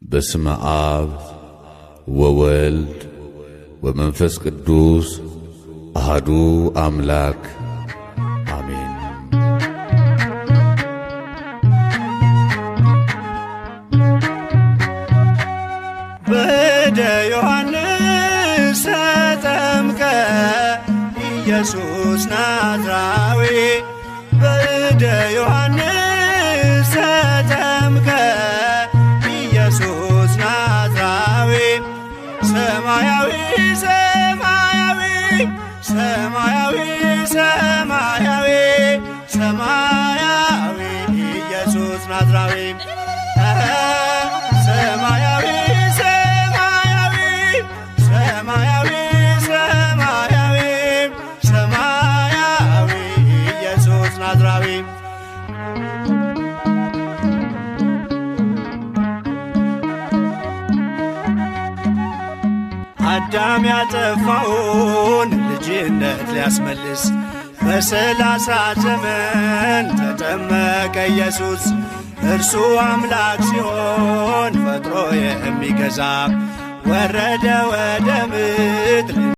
በስመ አብ ወወልድ ወመንፈስ ቅዱስ አሐዱ አምላክ አሜን። በእደ ዮሐንስ ተጠምቀ ኢየሱስ ናዝራዊ፣ በእደ ዮሐንስ ተጠምቀ ኢየሱስ ናዝራዊ፣ ሰማያዊ ሰማያዊ ሰማያዊ ሰማያዊ ሰማያዊ ኢየሱስ ናዝራዊ፣ ሰማያዊ ሰማያዊ ሰማያዊ ሰማያዊ ሰማያዊ ኢየሱስ ናዝራዊ። አዳም ያጠፋውን ልጅነት ሊያስመልስ በ30 ዘመን ተጠመቀ ኢየሱስ። እርሱ አምላክ ሲሆን ፈጥሮ የሚገዛ ወረደ ወደ ምድር